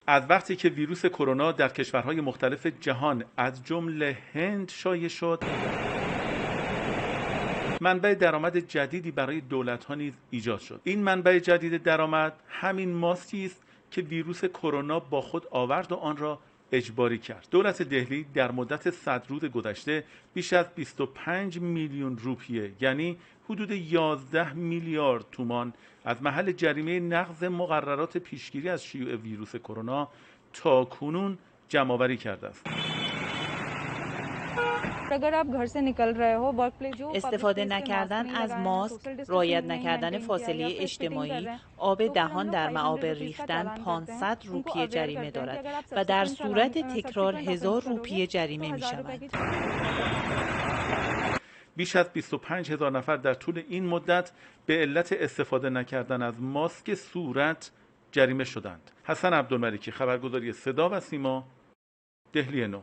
از وقتی که ویروس کرونا در کشورهای مختلف جهان از جمله هند شایع شد، منبع درآمد جدیدی برای دولت‌ها نیز ایجاد شد. این منبع جدید درآمد همین ماسکی است که ویروس کرونا با خود آورد و آن را اجباری کرد. دولت دهلی در مدت 100 روز گذشته بیش از 25 میلیون روپیه، یعنی حدود 11 میلیارد تومان، از محل جریمه نقض مقررات پیشگیری از شیوع ویروس کرونا تا کنون جمع‌آوری کرده است. استفاده نکردن از ماسک، رعایت نکردن فاصله اجتماعی، آب دهان در معابر ریختن 500 روپیه جریمه دارد و در صورت تکرار 1000 روپیه جریمه می شود. بیش از 25 هزار نفر در طول این مدت به علت استفاده نکردن از ماسک صورت جریمه شدند. حسن عبدالملکی، خبرگزاری صدا و سیما، دهلی نو.